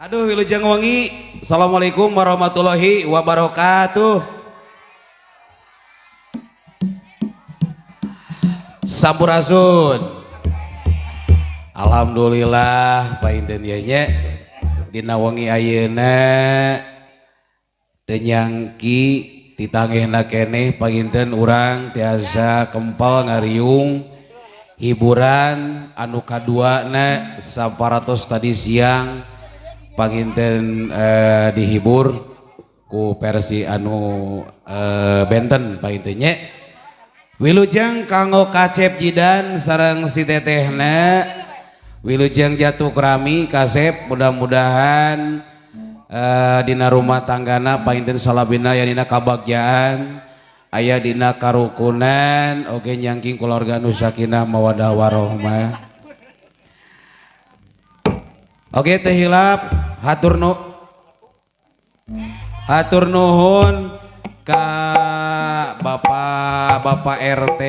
Aduh, wilujeng wengi. Assalamualaikum warahmatullahi wabarakatuh. Sampurasun. Alhamdulillah painten ieu nya dina wengi ayeuna teu nyangki titangehna keneh panginten urang tiasa kempal ngariung hiburan anu kaduana saparatos tadi siang panginten dihibur ku versi anu benten panginten nya. Wilujeng kanggo Kacep Jidan sareng si tetehna, wilujeng jatuh kerami kasep, mudah-mudahan dina rumah tanggana panginten salabina aya dina kabagjaan, aya dina karukunan, oge nyangking keluarga nu sakinah mawadah warohmah. Oke teh hilap hatur nuhun ka Bapak Bapak RT,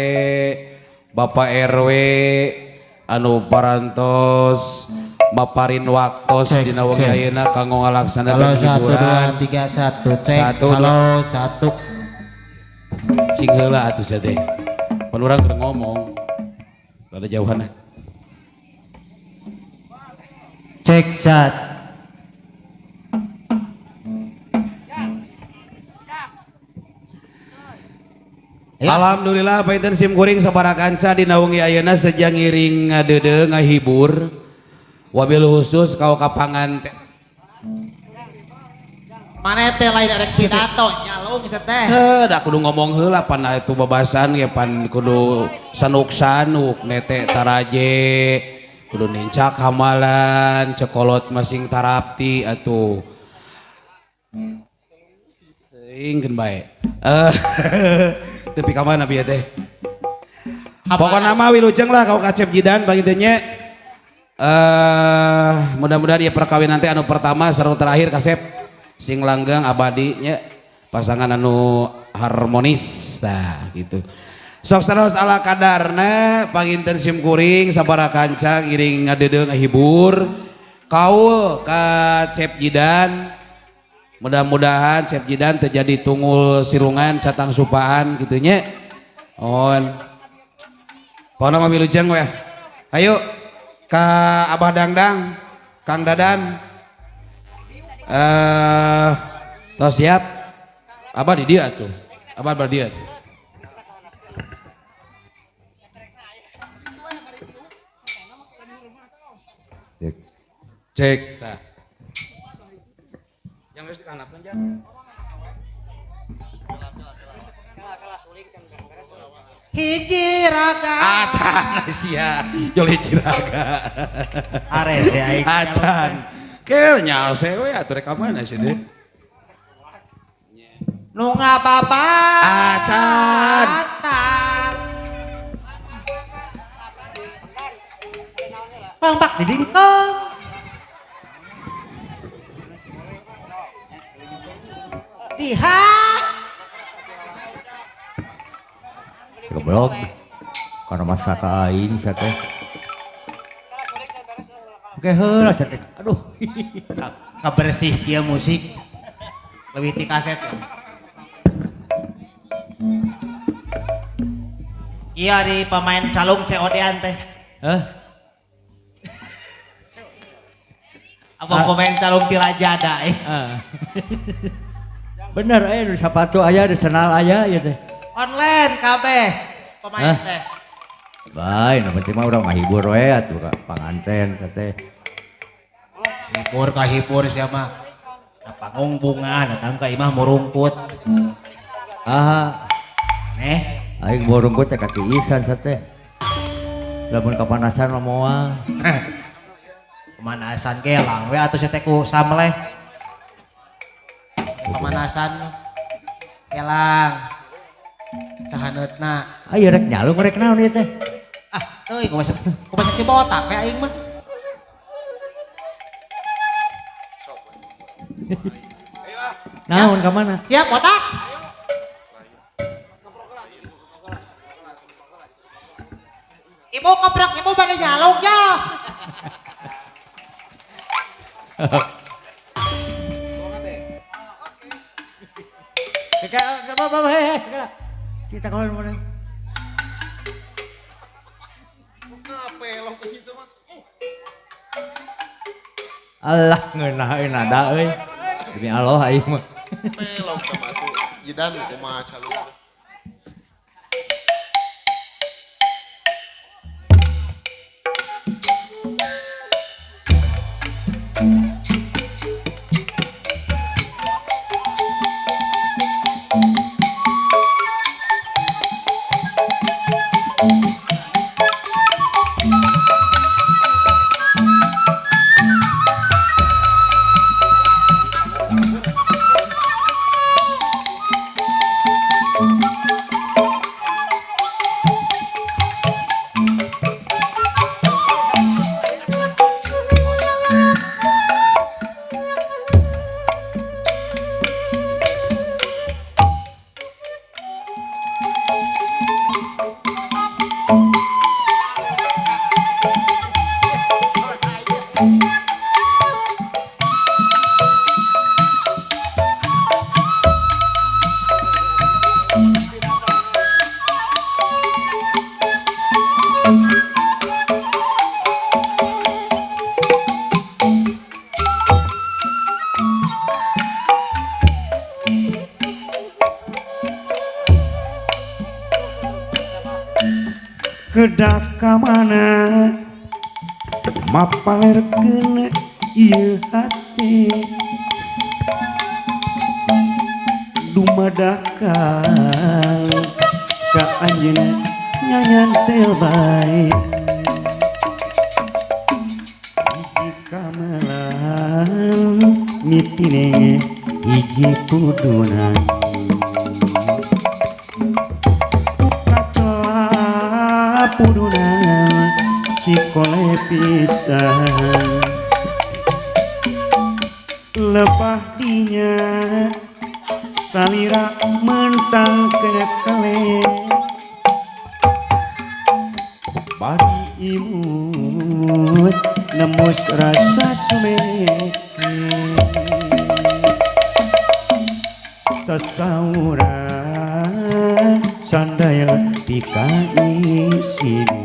Bapak RW anu parantos maparin waktos dina wengi ayeuna kanggo ngalaksanakeun hiburan. 1 2 3 1 cek halo 1 sing heula atuh sia teh. Pan urang keur ngomong. Rada jauhan. Cek sat. Alhamdulillah painten sim kuring sabara kanca dina wengi ayeuna seja ngiring ngadeudeuh ngahibur. Wabil khusus kau kapangan Mana teh lain arek pidato nyalung teh. Heuh da kudu ngomong heula pan itu babasan ge pan kudu sanuk-sanuk nete taraje kudu nincak hamalan cekolot masing tarapti atuh. Teuing keun bae. Tapi ka mana bieu teh? Pokona mah wilujeng lah kau Kacep Jidan panginten nya. Mudah-mudahan ya perkawinan teh anu pertama sareng terakhir kasep sing langgeng abadi nya, pasangan anu harmonis tah gitu. Sok sanaos ala kadarna panginten sim kuring sabara kanca ngiring ngadeudeuh ngahibur kaul ka Cep Jidan. Mudah-mudahan Cep Jidan terjadi tunggul sirungan catang supaan gitu nya. On. Pokona mah wilujeng we. Ayo ka Abah Dangdang, Kang Dadan. Tos siap? Abah di dia tuh. Abah di dia tuh. Cek. Cek. Tah. Yang geus dikanapkeun jang. Hiji raga. Acan sia, jol hiji raga. Ares ya aing. Acan. Kel nyalse we atuh rek ka mana sih teh? Nu ngababa. Acan. Pangpak di dingkong. Diha. Goblok. Karena masak aing sia teh. Oke heula sia teh. Aduh. Kabersih kieu musik. Leuwih ti kaset. Iya di pemain calung COD-an teh. Hah? Apa pemain calung ti Lajada eh. Bener di sepatu aya di sandal aya ieu teh. Online kabeh pemain teh. Bae, nu penting mah urang ngahibur we atuh ka panganten teh. Hibur kahibur sia mah. Na panggung bunga datang ka imah murungkut. Aha. Neh. Aing murungkut teh katiisan sate. Lamun kapanasan mah moal. Pemanasan gelang we atuh sia teh ku samleh. Pemanasan gelang. Sahaneutna. Ayo rek nyalung rek naon ieu teh? Ah, teuing kumaha si botak we aing mah. Naon ka mana? Siap botak. Ibu kebrek ibu bade nyalung ya. Bapak, cerita kawan mana? Kenapa pelok ke situ mah? Allah ngeunah euy nada euy. Demi Allah aing mah. Pelok sama tuh. Jidan kumaha calung. Kedah ka mana mapalerkeun ieu hati dumadakan ka anjeunna nyanyantel bae hiji kamelan mitine hiji pudunan pudunan cikole pisan lepah dinya salira mentang kena kale bari imut nembus rasa sumeke sasauran sandaya dikaisini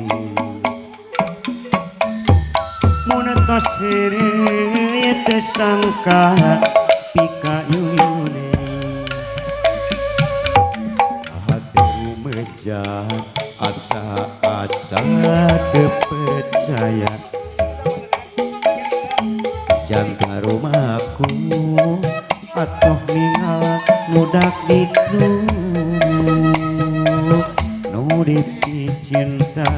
mun tos heureuy teu sangka pikayune hate rumejat asa-asa teu percaya jantung rumahku atoh ningal mudak dikduk nu dipicinta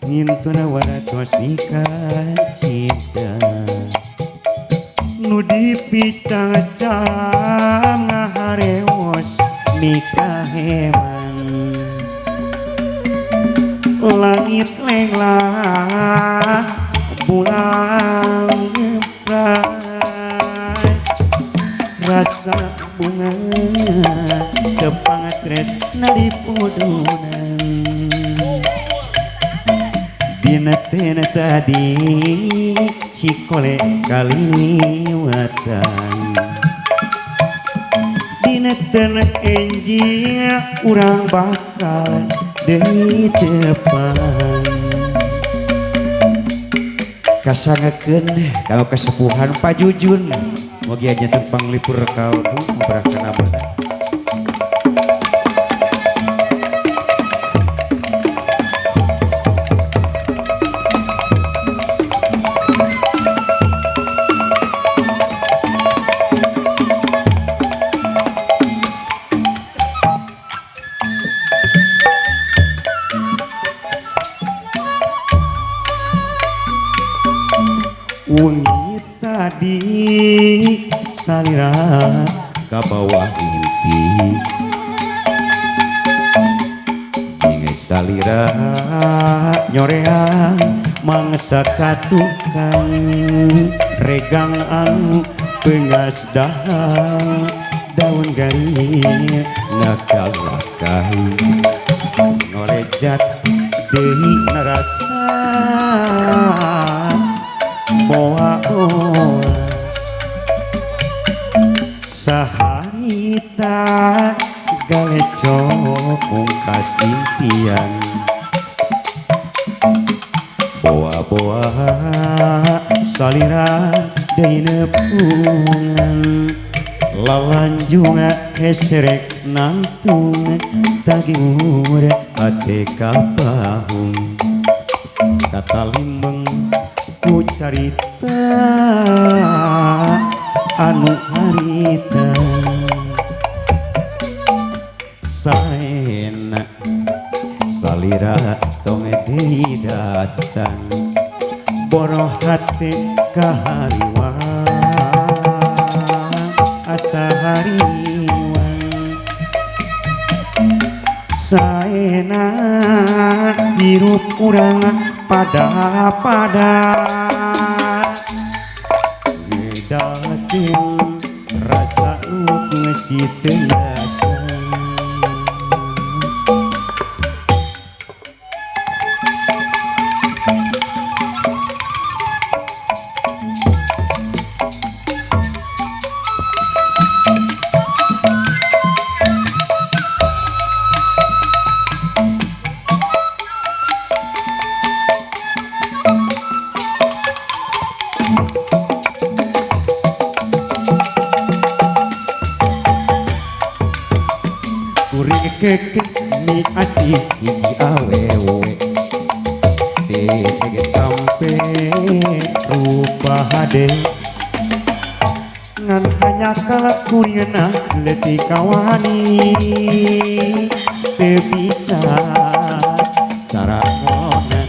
ngintuna waratos nikah cinta nu dipicang-cang ngaharewos nikah heman langit lenglah bulan ngeprai rasa bunga tepang tresna di pudunan dina tena tadi cikole kaliwatan dina tena enjing urang bakal deui tepang kasangakeun kalau kesepuhan Pak Jujun mugi nya tepang lipur kalbu memberahkan amanah. Wengi tadi salira ka bawah mimpi jeung salira nyoreang mangsa katukang regang anu pengas dahang daun garing nakalakai ngorejat deui narasa moa-moa saharita Galecok mungkas impian Boa-boa salira deui nepungan Lalanjunga heserek nangtung Tagiur hate kapahung Kata limbeng ku carita anu harita Saena salira tong deui datang Boro hate kahariwang asa hariwang Saena hirup urang pada-pada Ngedakeun rasa nu geus teu yakin. Kuring kekek mi asih hiji awewe Tege sampe rupa hade Ngan hanya kalakuringna leutik kawani Teu bisa cara ngona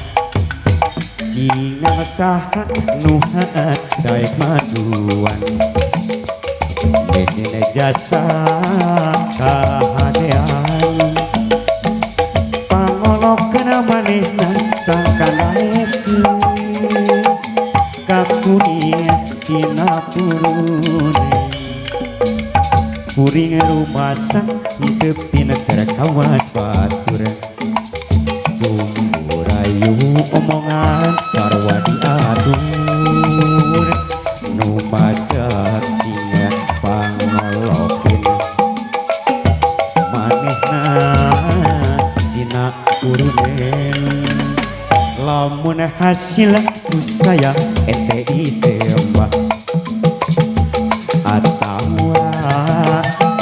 Cina saha nu haat daek maduan Dene jasa kahadean Pangolokeun manehna sangka naekeun Kakuring sina turune Kuring rumasa teu pinter kawas batur Cumburayu omongan sarua diatur Nu madak cinga pangolokeun manehna sina turune Lamun hasil ku saya ente disembah Atawa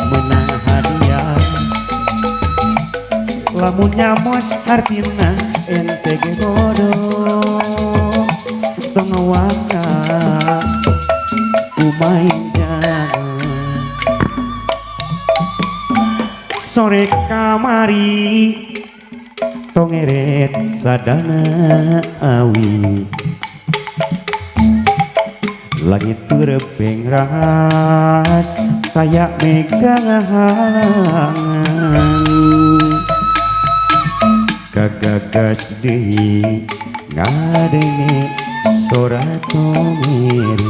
menang hadiah Lamun nyamos hartina ente ge bodoh Tong waka kumain jago Sore kamari tongeret sadana awi Langit turebeng ras taya megangan Kagagas deui ngadenge sora tongeret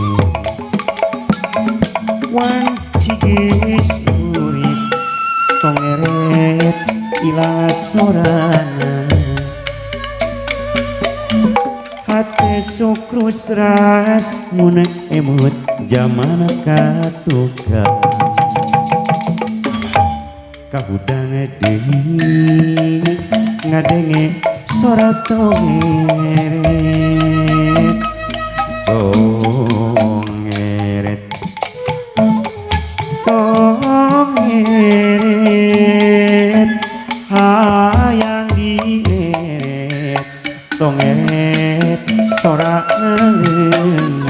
Wanci geus urip tongeret ilang sorana Hate sukrus ras mun emut jaman katukang Kahudang deui ngadenge sora tongeret Tongeret Tongeret hayang dieret Tongeret sora ngeung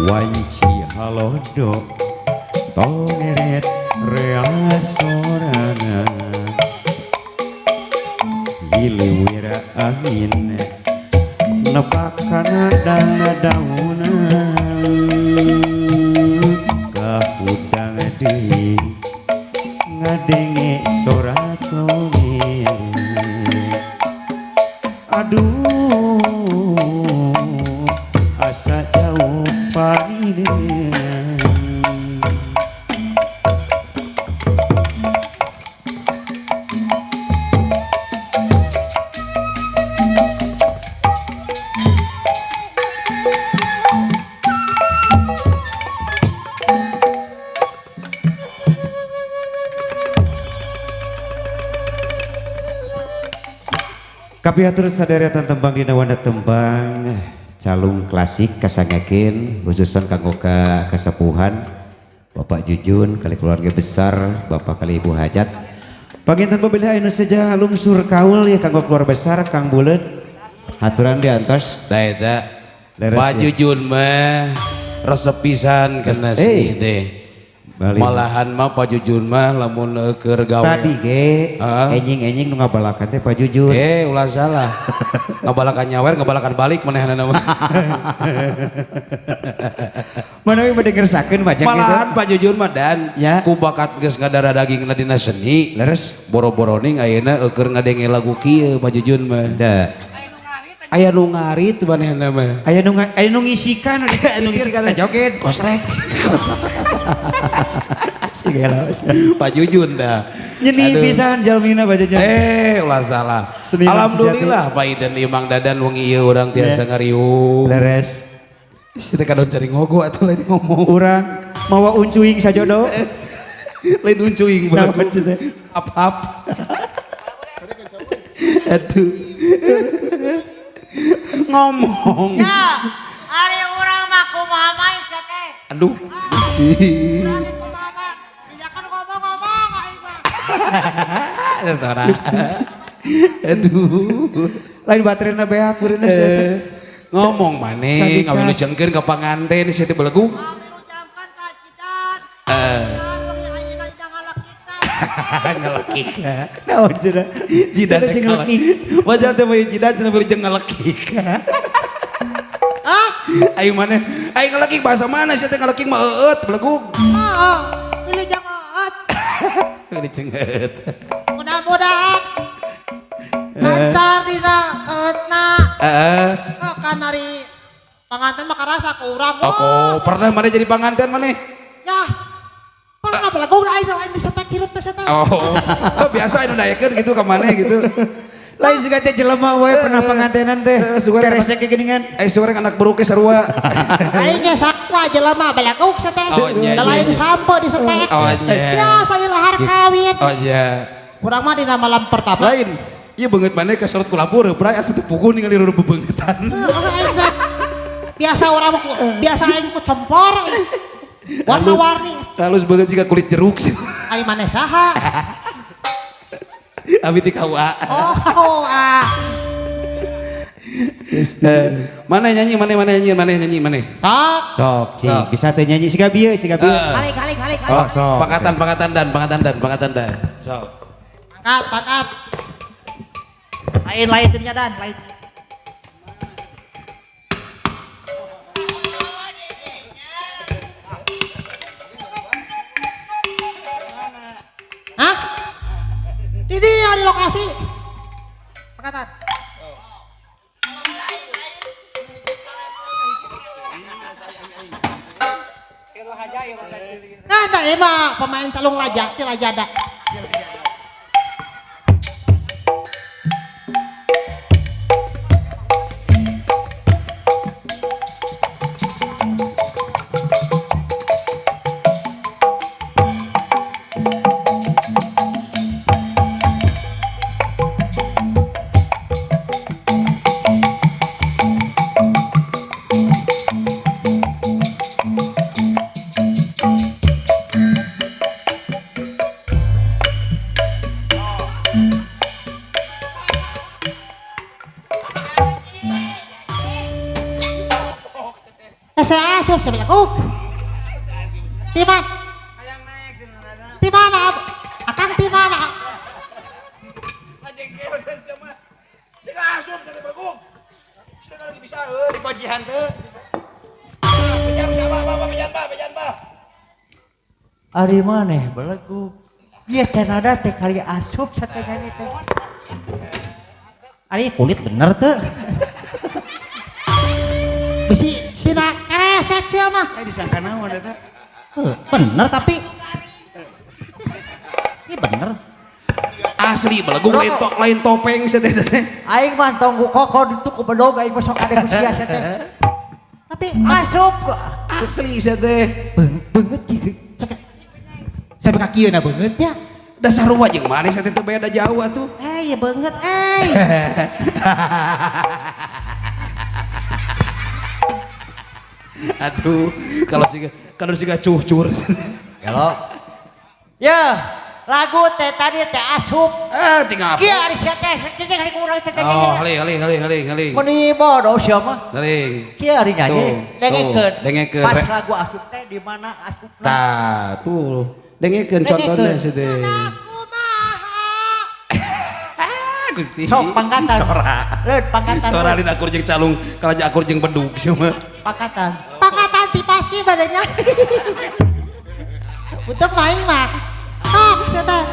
Wanci halodo tongeret rea sorana Hiliwir angin nepakana dana daunan Kahudang deui ngadenge sora tongeret Aduh asa jauh parideun Kapihatur saderetan tembang dina wana tembang calung klasik kasangakeun khususan kanggo ka kasepuhan Bapak Jujun kali keluarga besar Bapak kali Ibu Hajat. Panginten pemilih anu seja lungsur kaul ya kanggo keluarga besar Kang Buleud haturan diantos. Da eta Pak Jujun mah resep pisan kana seni teh. Malahan mah Pak Jujun mah lamun keur gawe tadi ge enjing-enjing nu ngabalakan teh Pak Jujun. Ulah salah. Ngabalakan nyawer, ngabalakan balik manehanna mah. Manawi bade ngersakeun pajak gitu. Malahan Pak Jujun mah dan ya. Ku bakat geus ngadara dagingna dina seni. Leres boro-boroning ayeuna keur ngadenge lagu kieu Pak Jujun mah. Da. Aya nu ngarit manehna mah. Aya nu ngisikan, aya nu ngisikan joget kosrek. Pak Jujun dah. Nyeni pisan jalmina Pak Jujun. Ulah salah. Alhamdulillah Pak Iden Imang Dadan wengi ieu urang tiasa ngariung. Leres. Kita kadon cari ngogo atau lain ngomong. Urang mawa uncuing sajodo. Lain uncuing belagu. Ap-ap. Aduh. Ngomong. Ya, ari urang mah kumaha main sia teh. Aduh. Urang kumaha mah, kan ngomong-ngomong aing mah. Suara. Aduh. Lain baterena beak kureuna sia teh. Ngomong maneh ngawilujengkeun ka panganten sia teh belegug. Ngawilujengkeun ka Cidan. Ngelekik. Naon cenah? Jidan ngelekik. Wajah teh bae jidan cenah beureum ngelekik. Hah? Ayo maneh, ayo ngelekik bahasa mana sia teh ngelekik mah eueut belegug. Heeh, wilujeng eueut. Wilujeng eueut. Mudah-mudahan lancar dina eutna. Heeh. Kan ari panganten mah karasa ku urang. Oh, pernah maneh jadi panganten maneh? Ya. Pernah belegug lain lain disetek hirup teh setek. Oh, biasa anu daekeun gitu ka maneh gitu. Lain suka teh jelema we pernah pangantenan teh. Keresek geuningan. Suara anak beruke sarua. Aing ge sakwa jelema belegug setek. Da lain sampo disetek. Biasa ieu lahar kawin. Oh iya. Urang mah dina malam pertama. Lain. Ieu beungeut maneh kasorot ku lampu reup asa teu puguh ningali reup bebeungeutan. Biasa urang mah biasa aing ku cempor. Warna-warni. Halus banget jika kulit jeruk sih. Ari maneh saha? Abi di KUA. Oh, KUA. Mana nyanyi, mana nyanyi, mana nyanyi, mana. Sok. Sok, cing. Bisa teh nyanyi siga bieu, siga bieu. Kali kali kali kali. Sok, sok. Pangkatan, pangkatan dan, pangkatan dan, pangkatan dan. Sok. Pangkat, pangkat. Lain lain tadinya dan, lain. Hah? Di dia di lokasi. Pangkatan. Nah, ada emang pemain calung laja, ti lajada. Saya asup sebelah kuk. Di mana? Di mana? Akang di mana? Ari maneh belegug. Ieu teh nada teh kali asup satengah teh. Ari kulit bener teh. Bisi sina keresek sia mah. Disangka naon eta? Bener tapi. Ini bener. Asli belegug lain lain topeng sia teh teh. Aing mah tong ku kokon itu ku bedog aing mah sok ade ku sia sia teh. Tapi asup asli sia teh. Beungeut kieu. Sampai ka kieu na beungeutnya. Dasar sarua jeung maneh teh teu beda jauh atuh. Eh, ya banget eh. Aduh, kalau siga cucur. Kalau ya, lagu teh tadi teh asup. Eh, tinggal apa? Iya, ari sia teh, cecek hari kurang sia teh. Oh, heling heling heling heling heling. Meni bodoh sia mah. Heling. Kieu ari nyanyi. Dengekeun. Dengekeun. Pas lagu asup teh di mana asupna? Tah, tuh. Dengekeun contohna sih teh. Gusti. Sok pangkatan. Sora. Leut pangkatan. Sora lain akur jeung calung, kalaja akur jeung bedug sia mah. Pangkatan. Pangkatan ti paski badanya. Untuk main mah. Tok sia teh.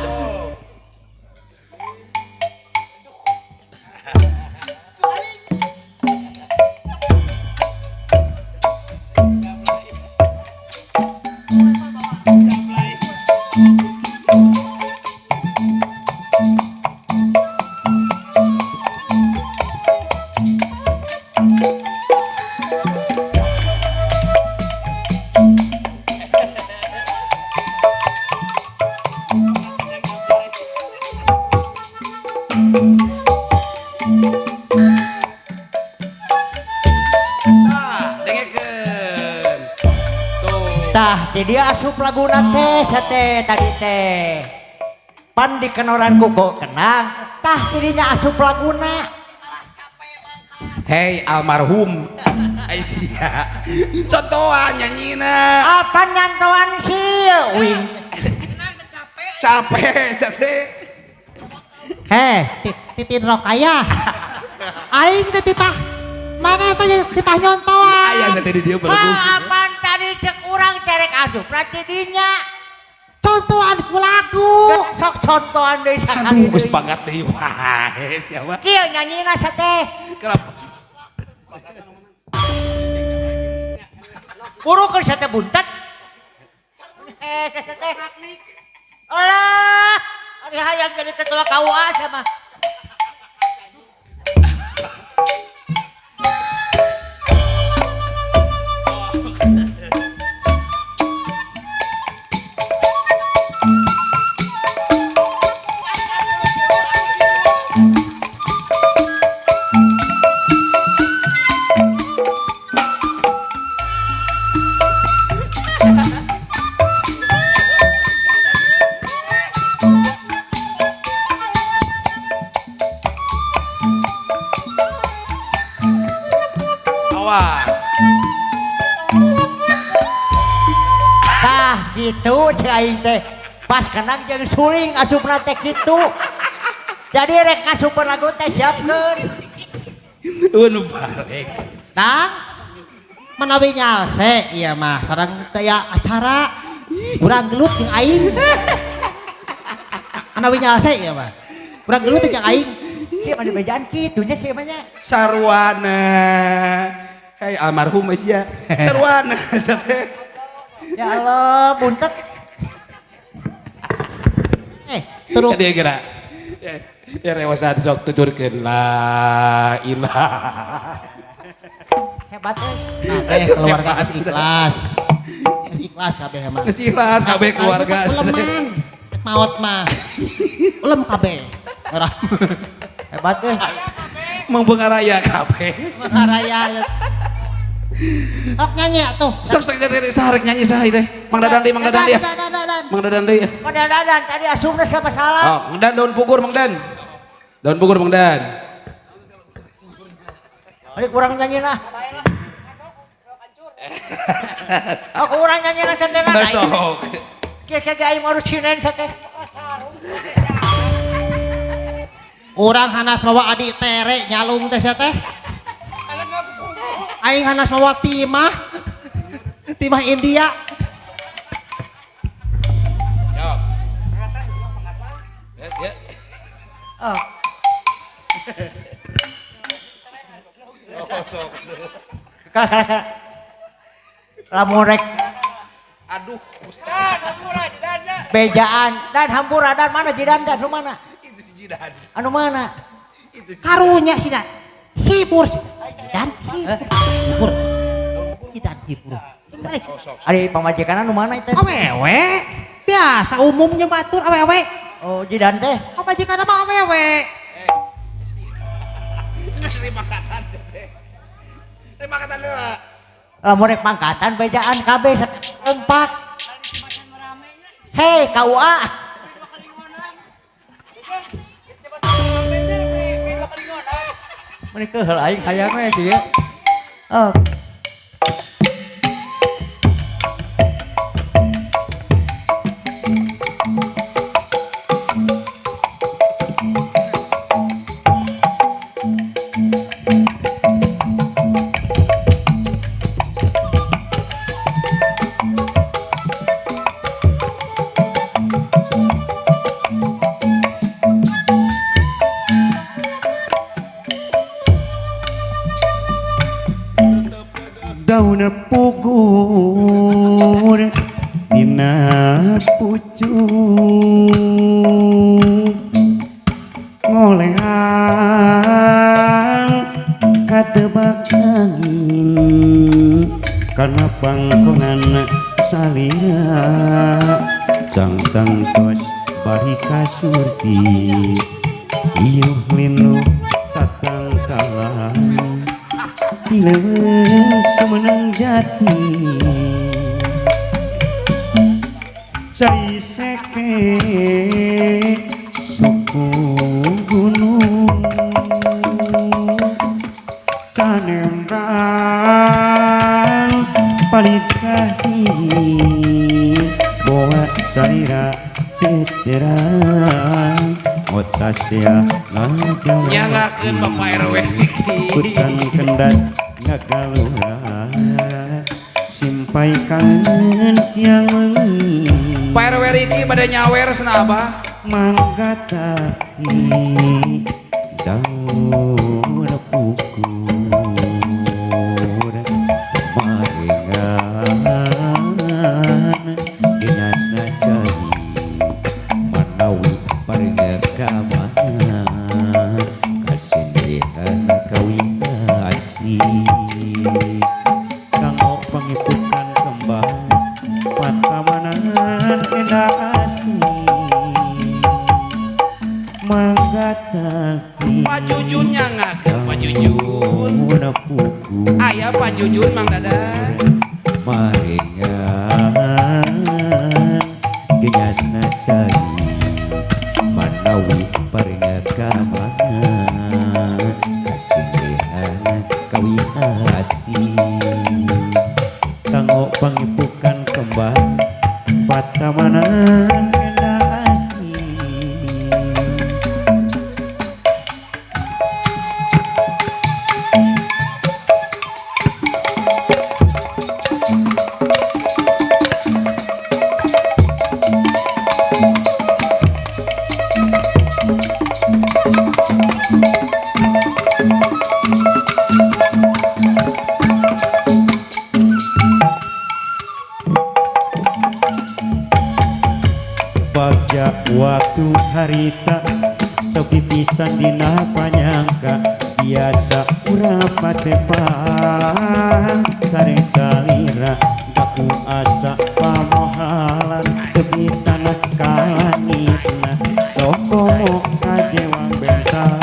Tah, jadi asup laguna teh sate tadi teh. Pan dikenoran kuku kenang, tah jadinya asup laguna. Hei almarhum. Ai sia. Contohan nyanyina. Apa nyantoan sih? Wing. Capek sate. Heh, titin rokaya. Aing teh titah. Mana teh titah nyontoan. Aya sate di dieu belagu. Apaan tadi cek urang cerek asup dinya. Contohan ku lagu. Sok contohan deui sakali. Aduh geus banget deui wae sia mah. Kieu nyanyina sate. Kenapa? Burukeun sate buntet. Eh sate. Alah, ari hayang jadi ketua KUA sama. Awas. Tah gitu cek aing teh. Pas kenang jeung suling asupna teh kitu. Jadi rek ngasup lagu teh siapkeun. Nu balik. Dang. Manawi nyalse ieu mah sareng teh ya acara urang gelut jeung aing. Manawi nyalse ieu mah. Urang gelut jeung aing. Ieu mah dibejaan kitu nya sih mah nya. Sarwana. Hei almarhum sia. Sarwana teh. Ya Allah, buntet. Eh, terus dia kira. Ya rewasan sok tuturkeun la ilaha. Hebat euy. Nah, keluarga geus ikhlas. Geus ikhlas kabeh mah. Geus ikhlas kabeh keluarga. Uleman. Maot mah. Ulem kabeh. Ora. Hebat euy. Mang Bengaraya kabeh. Bengaraya. Sok nyanyi atuh. Sok sok saharek nyanyi saha teh. Mang Dadan deui, Mang Dadan deui. Mang Dadan deui. Mang Dadan tadi asupna siapa salah? Oh, Mang Dan daun pugur Mang Dan. Daun pugur Mang Dan. Ini kurang nyanyi lah. Oh, kurang nyanyi lah sate lah. Sok. Kieu kieu aing harus cinen sate. Urang hanas mawa adi tere nyalung teh sia teh. Aing hanas mawa timah. Timah India. Yo. Ya. Oh. Kalah. Lamun rek. Aduh. Bejaan dan hampura dan mana jidan dan anu mana? Itu si jidan. Anu mana? Itu si karunya si dan. Hibur si dan hibur. Jidan hibur. Ari pamajikan anu mana itu? Awewe. Biasa umumnya batur awewe. Oh, Jidan teh. Pamajikanna mah awewe. Terima katan teh. Terima katan heula. Lamun rek pangkatan bejaan kabeh kompak. Hei, KUA. Meni keheul aing hayang we dieu. Oh. Daun pugur dina pucuk ngoleang katebak angin karena pangkongan salira cangtang tos bari kasurti iuh linluh tatangkalan tileuweung Sumeneng jati cai seke suku gunung canembrang palikahi boa salira teterang otasea ngajalan nyangakeun Bapak RW hutan kendat ngagalura simpai kangen siang wengi Pak RW Riki bade nyawer cenah abah mangga tapi daun pukur marengan genyasna cai manawi parenga ka mana kasindihan kawin asih kanggo pangipukan kembang patamanan endah asih mangga tapi Pak Jujun nyangakeun Pak Jujun aya Pak Jujun Mang Dadan marengan genyasna cai manawi parenga ka mana kasindihan kawin asih kanggo pangipukan kembang patamanan endah asih. Bagja waktu harita tepi pisan dina panyangka biasa urang patepang sareng salira daku asa pamohalan tepi tanah kalangitna sokomo kajewang bentang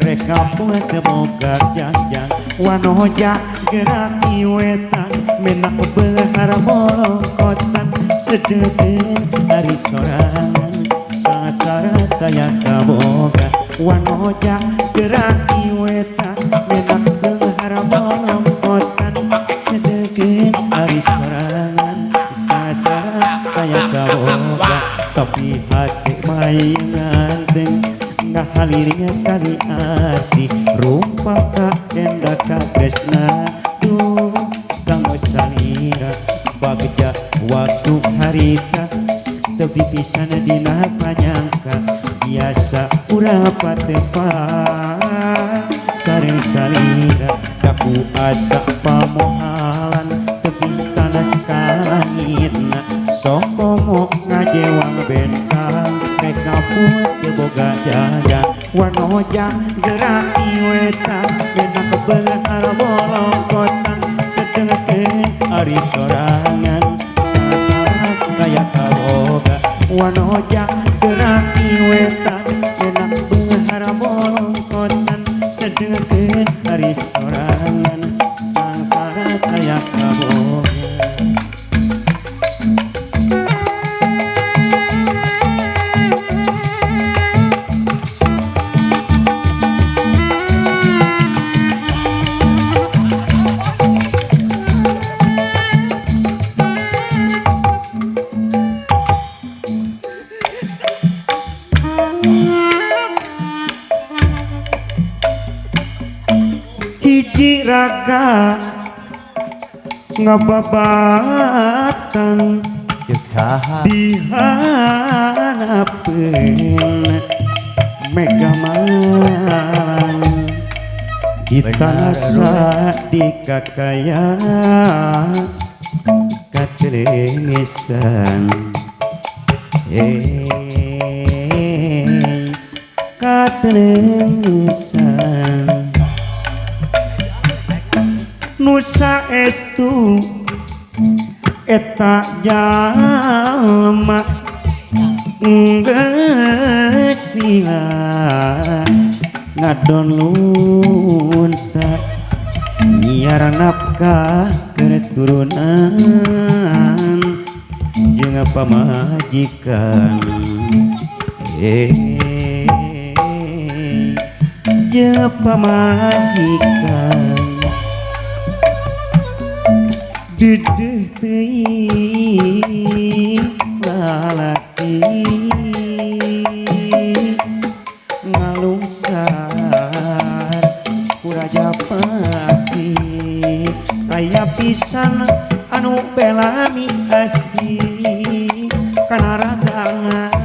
reka buat boga jangjang wanoja gerak iwetan menak behar bolongkotan sedetik dari sorangan sasara taya kaboga wanoja gerak iwetan menak behar bolongkotan sedetik dari sorangan sasara taya kaboga tapi hati main nganteng ngahalirnya kali asih rupa ka enda katresna duh kanggo salira bagja waktu harita tepi pisan dina panyangka biasa urang patepang sareng salira daku asa pamohalan tepi tanah kalangitna sokomo ngajewang bentang rek ngaput teu boga jaga wanoja gerak iwetan menak beunghar bolongkotan sedengkeun ari sorangan sasara kaya kaboga wanoja gerak Wetan enak beunghar bolongkotan sedengkeun ari sorangan sangsara aya kaboga. Hiji raka ngababatan dihanapeun mega malang di tanah di kakaya katelengisan katelengisan Nusa estu eta jalma geus lila ngadon lunta nyiar nafkah keturunan jeung pamajikan jeung pamajikan dedeh teuing lalaki ngalungsar ku Raja Pati kaya pisan anu belami asih kana ragana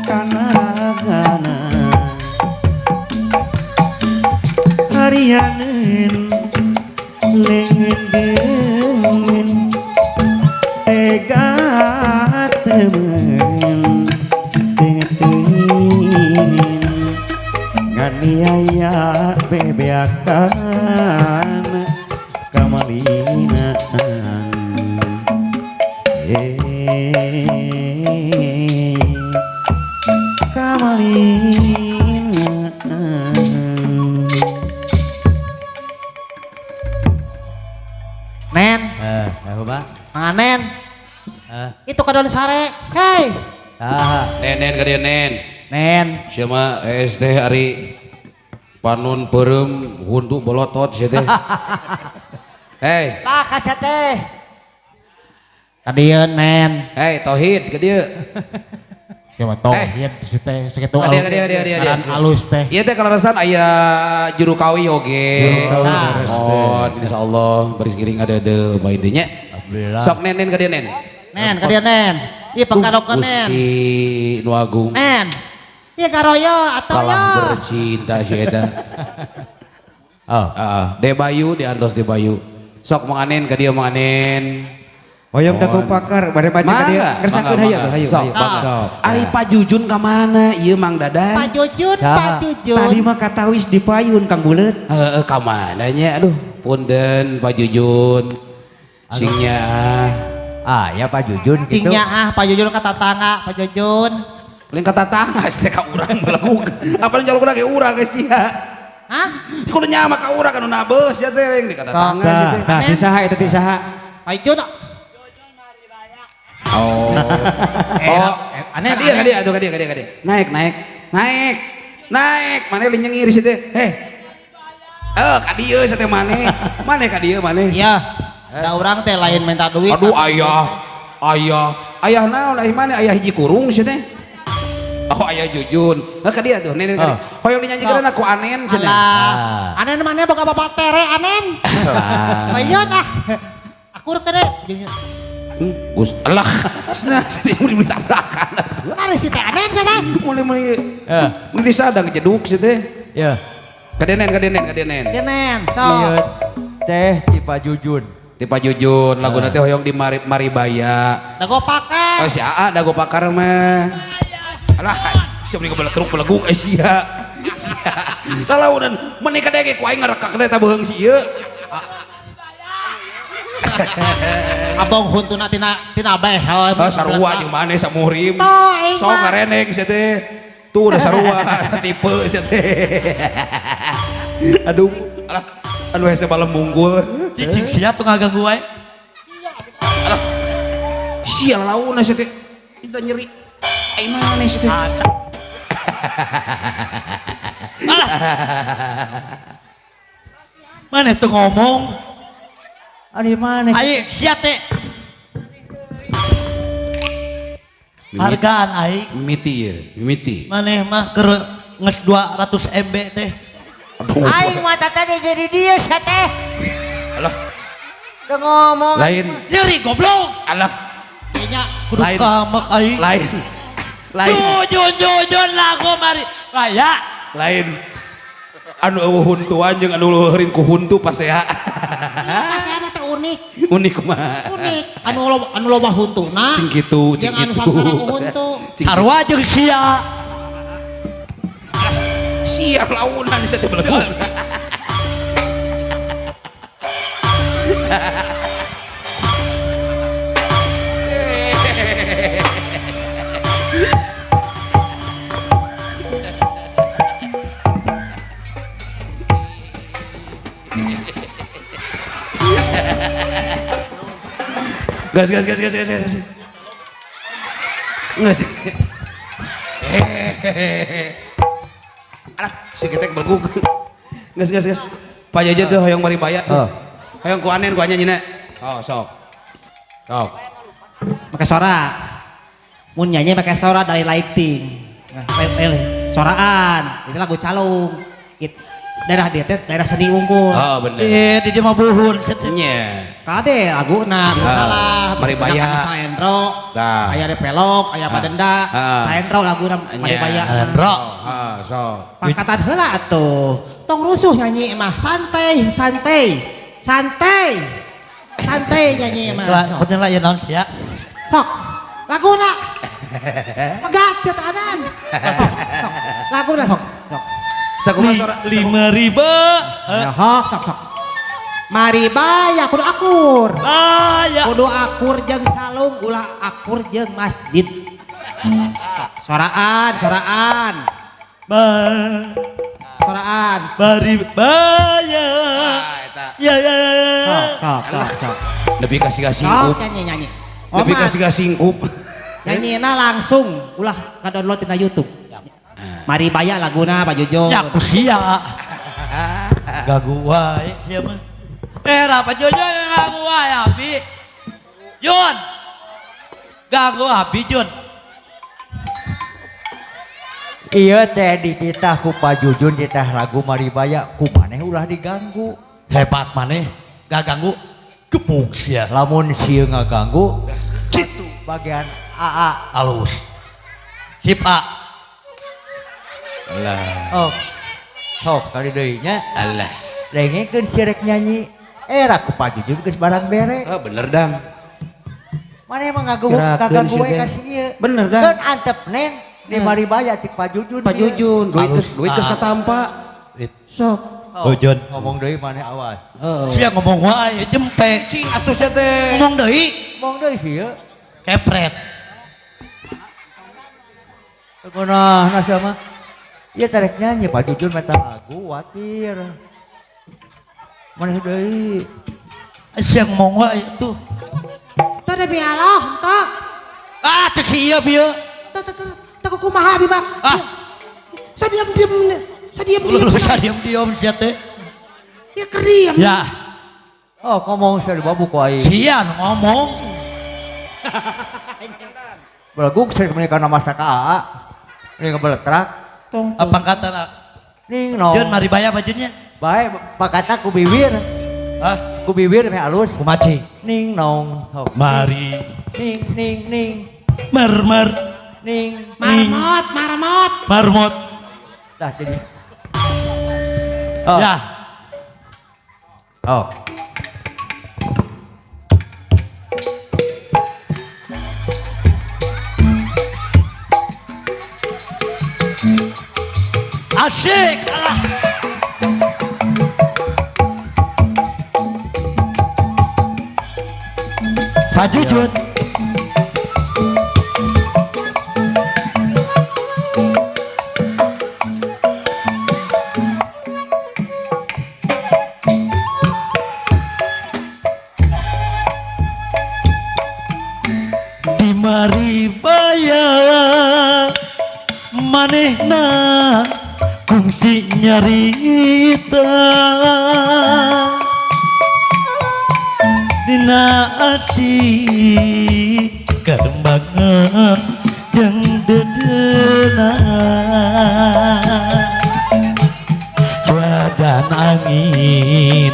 kana ragana harianeun leungeun deungeun tega temen teuing nganiaya bebeakan kamalinaan kamalinaan. Nen, Mang Anen, itu kadon sare, hei. Nen, ka dieu nen. Nen. Sia mah SD ari panon peureum huntu bolotot sia teh. Hei. Pak kaca teh. Ka dieu nen. Hei Tauhid ka dieu. Sia mah Tauhid si teh sakitu alus. Ka dieu ka dieu. Alus teh. Ieu teh kaleresan aya juru kawi oge. Juru kawi leres teh. Oh, insyaallah baris ngiring ada bae teh nya. Alhamdulillah. Sok nen ka dieu nen. Nen ka dieu nen. Ieu pangkarokeun nen. Gusti nu agung. Nen. Ieu garoyo atuh kalah yo. Bercinta si eta. Oh. Heeh, De Bayu di antos De Bayu. Sok Mang Anen ka dieu Mang Anen. Hoyong dago pakar bade maca ka dieu. Ngersakeun hayu atuh hayu. Sok. Ari Pak Jujun ka mana ieu Mang Dadan? Pak Jujun, Pak Jujun. Tadi mah katawis di payun Kang Buleut. Heeh, ka mana nya aduh punten Pak Jujun. Singnya ah ya Pak Jujun gitu. Singnya ah Pak Jujun ka tatangga Pak Jujun. Lain ka tatangga teh ka urang belagu. Apa jaluk urang ge urang geus sia. Hah? Kudu nyama ka urang anu nabeus sia teh di ka tatangga sia teh. Tah, ti saha eta ti saha? Pak Jujun. Oh. Oh, aneh ka dieu atuh ka dieu ka dieu ka dieu. Naik naik. Naik. Naik, maneh nyengir sia teh. Heh. Eh, ka dieu sia teh maneh. Maneh ka dieu maneh. Iya. Da urang teh lain minta duit. Aduh ayah. Ayah. Ayah naon ayah maneh ayah hiji kurung sia teh. Oh ayah Jujun. Heuh ka dieu tuh nenen ka dieu. Hoyong dinyanyikeun ku Anen cenah. Alah. Anen maneh boga bapak tere Anen. Hoyong ah. Akur teh. Gus alah. Cenah mun ditabrakan atuh. Ari si teh Anen cenah. Mun disadang jeduk si teh. Ya. Ka dieu nen ka dieu nen ka dieu nen. Dieu nen. Sok. Ieu teh ti Pak Jujun. Ti Pak Jujun laguna teh hoyong di Maribaya. Dago pakar. Oh si Aa dago pakar mah. Alah, siap nih kebelet truk beleguk sia. Sia. Lalaunan meuni kadenge ku aing ngarekak eta beuheung si ieu. Abong huntuna tina tina bae. Ah sarua jeung maneh samuhrim. Sok ngarenek sia teh. Tuh udah sarua satipe sia teh. Aduh, alah anu hese balem mungkul. Cicing sia tuh ngaganggu wae. Alah. Sia launa sia teh. Kita nyeri. Ai maneh sia teh. Alah. Maneh tuh ngomong. Ari maneh. Ayo sia teh. Hargaan aing. Mimiti ya, mimiti. Maneh mah keur nges 200 MB teh. Aing mah tadi jadi dia sia teh. Alah. Teu ngomong. Lain. Nyeri goblok. Alah. Kayaknya kudu kamek aing. Lain. Lain. Jujun jujun lagu mari. Kaya. Lain. Anu eueuh huntuan jeung anu leuheurin ku huntu pasea. Paseana teh unik. Unik kumaha? Unik. Anu loba anu loba huntuna. Cing kitu, cing jeung anu kitu. sangsara ku huntu. Sarua jeung sia. Sia launan sia teh belegu. Gas gas gas gas gas gas. Gas. Alah, si ketek belgug. Gas gas gas. Pak Jaja tuh hoyong mari baya. Hoyong ku anen ku anya nyina. Oh, sok. Sok. Pakai sora. Mun nyanyi pakai sora dari lighting. Nah, soraan. Ini lagu calung. Daerah dia teh daerah seni unggul. Oh bener. Eh, di dia mah buhun. Nya. Kade laguna salah. Mari baya. Saendro. Aya repelok, aya padenda. Saendro laguna mari baya. Saendro. Heeh, sok. Pangkatan heula atuh. Tong rusuh nyanyi mah, santai, santai. Santai. Santai nyanyi mah. Lah, bener lah ya naon sia. Sok. Laguna. Megacet anan. Sok. Laguna sok. Sok. Sakumaha sora 5.000. Ya hok sok sok. Mari baya kudu akur. Baya. Kudu akur jeung calung ulah akur jeung masjid. Soraan, soraan. Ba. Soraan. Mari baya. Ya ya. Sok sok sok. Lebih kasih singkup. Sok nyanyi nyanyi. Lebih kasih singkup. Nyanyina langsung ulah ka-download dina YouTube. Mari baya laguna Pak Jujun. Ya ku sia. Gagu wae sia mah. Eh Pak Jujun gagu wae abi. Jun. Gagu abi Jun. Iya teh dititah ku Pak Jujun titah lagu Mari Baya ku maneh ulah diganggu. Hebat maneh gak ganggu gebuk sia. Lamun sia ngaganggu citu bagian AA alus. Sip A. Alah. Oh. Sok kali deui nya. Alah. Dengekeun si rek nyanyi. Era ku Pak Jujun geus barang bere. Oh, bener dang. Maneh mah ngaganggu we ka si ieu. Bener dang. Keun antep nen di Mari Baya cik Pak Jujun. Pak Jujun, duit geus katampa. Sok. Oh, Jun. Ngomong deui maneh awas. Heeh. Sia ngomong wae jempe. Cing atuh sia teh. Ngomong deui. Ngomong deui sia. Kepret. Kunaon sia mah? Iya tarik nyanyi Pak Jujun minta lagu watir. Mana deui? Sia ngomong wae tuh. Teu demi Allah, teu. Ah, cek si ieu bieu. Teu teu teu kumaha abi mah. Ah. Sadiam-diam, sadiam-diam. Lu sadiam-diam sia teh. Ya keriam. Ya. Oh, ngomong sia dibabu ku aing. Sia nu ngomong. Belegug sia meuni kana masak ka AA. Ini kebeletrak. Pangkatan ning no. Jun mari baya bajunnya. Bae pangkatan ku bibir. Hah? Ku bibir meh alus. Ku maci. Ning nong. Mari. Ning ning ning. Mer mer. Ning. Marmot marmot. Marmot. Dah jadi. Oh. Ya. Oh. Asik alah. Pak Jujun. Di maribaya manehna kungsi nyarita dina ati karembangan jeung dedeuna cuacan angin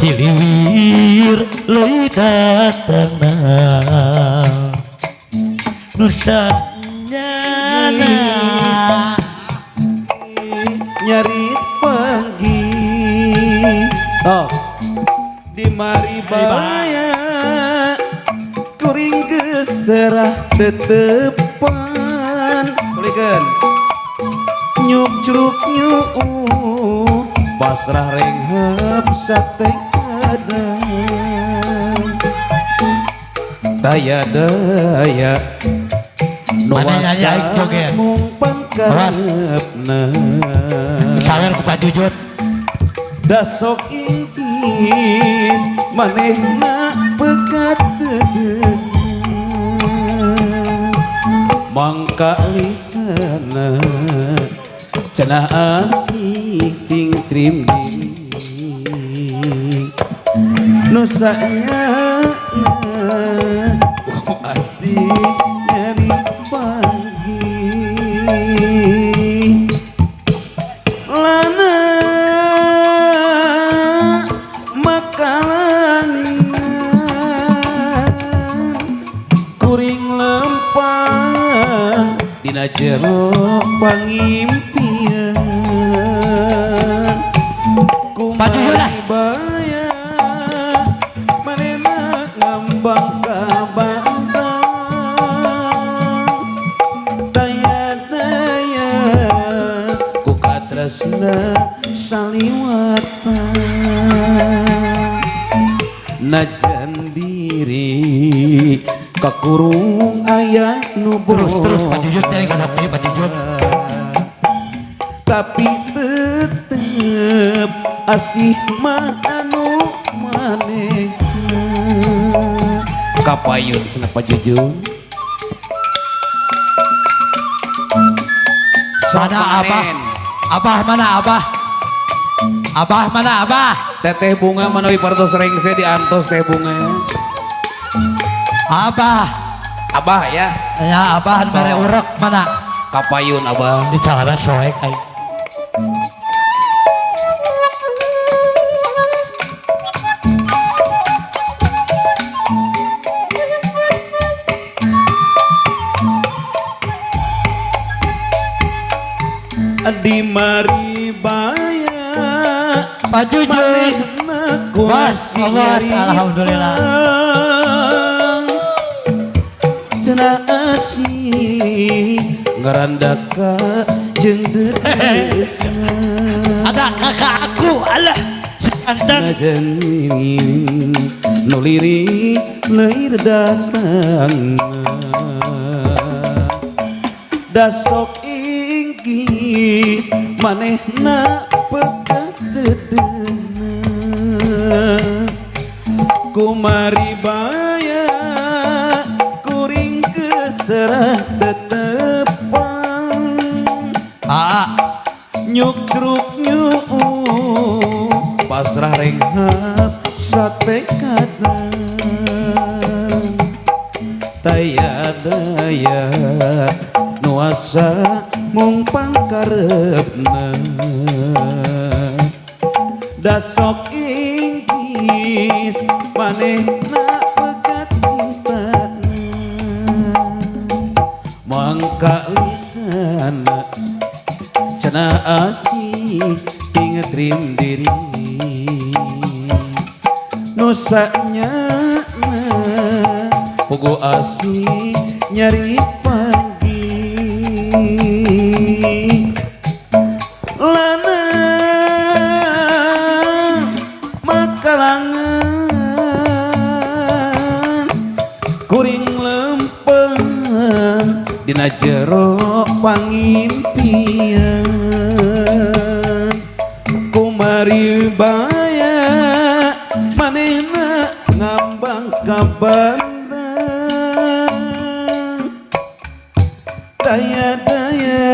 hiliwir leuy datangna nusa nyana nyari pagi oh di maribaya kuring geserah tetepan kulikeun nyuk curuk nyuk pasrah renghep sate kadang daya daya Mana nyanyi aing joget? Mung pangkarepna Sawer ku Pak Jujun. Dasok ingkis manehna pekat dedeuna mangka lisana cenah asih ting trim diri nu sanyana asih nyari pagi lana makalangan kuring lempang dina jero pangimpian Pak Jujun ah. Kumaribaya manehna ngambang ka bantang daya daya ku katresna saliwatan najan diri kakurung aya nu Terus terus Pak Jujun teh ngadap deui Pak Jujun. Tapi tetep asih mah anu manehna kapayun cenah Pak Jujun. Mana Abah? Abah mana Abah? Abah mana Abah? Teteh bunga manawi partos rengse diantos teh bunga. Abah. Abah ya. Ya Abah So. mere urek mana? Kapayun Abah. Di calana soek aing. Di maribaya Pak Jujun. manehna ku Bas, asih awas, nyarita. alhamdulillah. Cenah asih ngarandaka jeung dedeuna Ada kakak aku, alah. Si ganteng. Najan nu lirik leur datang dasok inggis manehna pekat dedeuna kumaribaya kuring keserah tetepan Ah, nyuk curuk nyuk pasrah renghap sate kadang taya daya nuasa mung pangkarepna dasok inggis manehna pegat cintana mangka lisana cenah asih tingetrim diri nusanya pugu asih nyari pagi lana makalangan Dina jero pangimpian kumari baya manehna ngambang ka bandang daya-daya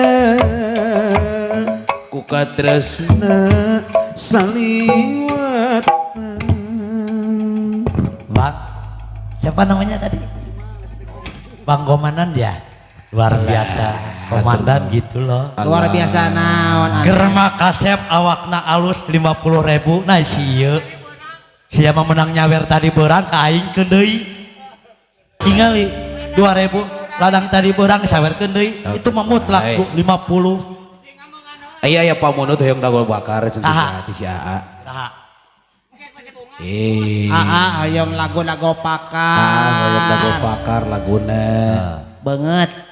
ku katresna saliwatan. Bang, siapa namanya tadi? Bang Komandan ya? Luar biasa, komandan gitu loh. Luar biasa naon. Germa kasep awakna alus 50.000 nah sieu. Sia mah menang nyawer tadi berang ka aing keun deui. Tingali 2.000 ladang tadi berang sawerkeun deui. Itu mah mutlak Bu 50. Iya ya Pak Munut hoyong dago bakar cenah ti si Aa. Saha? Aa hoyong lagu-lagu pakar. Hoyong dago bakar laguna. Banget.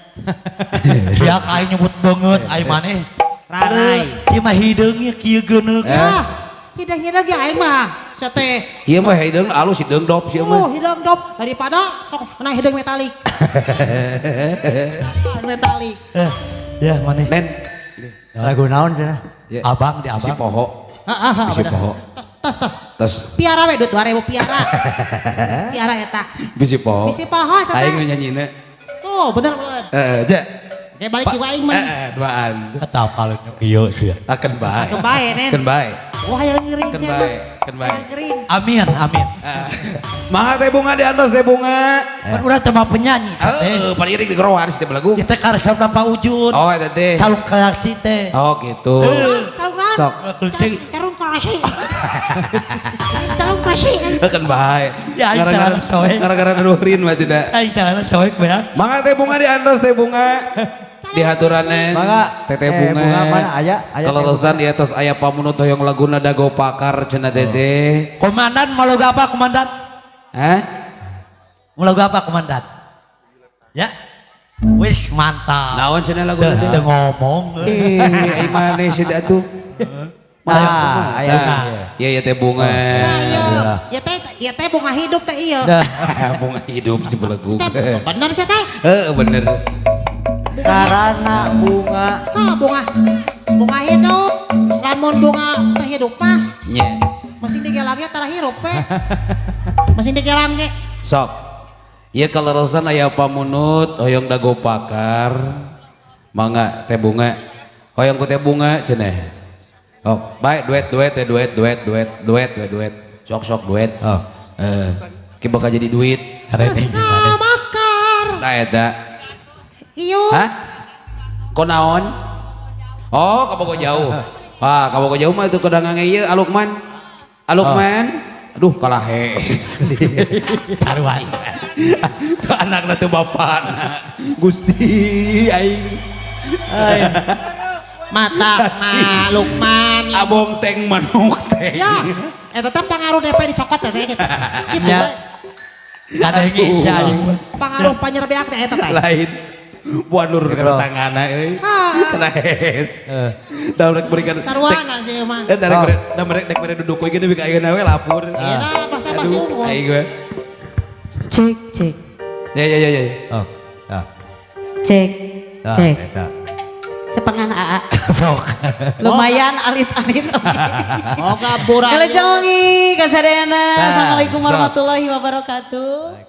Sia ka aing nyebut banget aing maneh. Rarai. Si mah hideungnya kieu geuneuk. Ah, hideung-hideung ge aing mah. Sete. Ieu mah hideung alus hideung dop sieun mah. Oh, hideung dop daripada sok menang hideung metalik. Metalik. Ya maneh. Nen. Lagu naon cenah? Abang di abang. Si poho. Heeh, si poho. Tos tos. Tos. Piara we duit 2.000 piara. Piara eta. Bisi poho. Bisi poho eta. Aing nyanyina. Oh, bener bener. Heeh, ja. Oke balik ke aing mah. Heeh, duaan. Eta paling kieu sia. Akan bae. Akan bae, Nen. Keun bae. Wah, yang ngering Keun bae, keun bae. Amin, amin. Mangga teh bunga di atas teh bunga. Pan urang teh mah penyanyi. Heeh, pan iring di gerohan setiap lagu. Ieu teh karesepna Pak Ujun. Oh, eta teh. Calung kalaksi teh. Oh, gitu. Calung naon? Sok. Calung kalaksi. Calung kalaksi. Keun bae. Ya aing calana soek. Gara-gara nudurin mah tidak. Aing calana soek beak. Mangga teh bunga di atas teh bunga. Di haturannya teteh bunga. Bunga mana aya? Kalau lesan di atas aya pamunut hoyong laguna dago pakar cenah teteh. Komandan mau lagu apa komandan? Hah? Mau lagu apa komandan? Ya? Wis mantap. Naon cenah laguna teh? Teu ngomong. Eh, maneh sih atuh. Nah, aya. Iya ya teh bunga. Ya teh, ya teh bunga hidup teh ieu. Bunga hidup si belegung. Bener sih teh? Heeh, bener. Karena bunga. Ah, bunga. Bunga hidup. Lamun bunga teh hidup mah. Nya. Masih digelang ge tara hirup we. Masih digelang ge. Sok. Ieu kaleresan aya pamunut hoyong dago pakar. Mangga teh bunga. Hoyong ku teh bunga cenah. Oh, bae duet duet teh duet duet duet duet duet duet. Sok sok duet. Oh. Ki bakal jadi duit. Tresna makar. Tah eta. Iyo. Hah? Ko naon? Oh, ka Bogor jauh. Wah, ka Bogor jauh mah itu kedangan ieu Alukman. Alukman. Aduh, kalah hees. Saruan. Tuh anakna teu bapana. Gusti aing. Mata ma Lukman. Abong teng manuk teng. Ya, eta teh pangaruh DP dicokot teh gitu. Gitu we. Kadenge sia aing. Pangaruh panyerbeak teh eta teh. Lain. Buah nurun ke tangana euy. Kena hees. Da rek berikan Sarwana sih mah. Eh da rek dek mere duduk we gini ka ayeuna we lapur. Iya, masa masih unggul. Aing we. Cek cek. Ya ya ya ya. Oh. Ya. Cek cek. Cepengan AA. Sok. Lumayan alit-alit. Moga burang. Kalau jangan kasadayana. Assalamualaikum warahmatullahi wabarakatuh.